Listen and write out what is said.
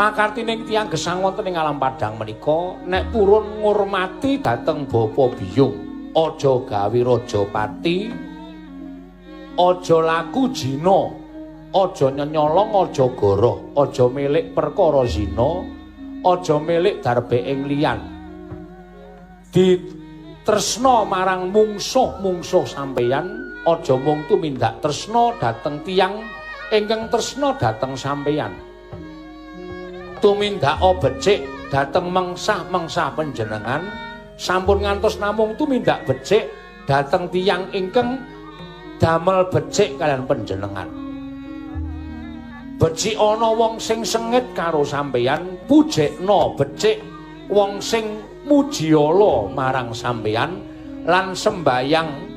Pakartining tiyang gesang wonten ing alam padhang menika nek purun ngurmati dhateng bapa biyung, aja gawe raja pati, aja laku jina, aja nyenyolong, aja goroh, aja milik perkara zina, aja milik darbe ing liyan. Ditresna marang mungsuh-mungsuh sampeyan, aja mung tumindak tresna dhateng tiyang ingkang tresna dhateng sampeyan. Tumindaka becik dhateng mengsah-mengsah panjenengan, sampun ngantos namung tumindak becik dhateng tiyang ingkang damel becik kaliyan panjenengan. Becik ana wong sing sengit karo sampeyan, pujekna becik wong sing mujiala marang sampeyan, lan sembayang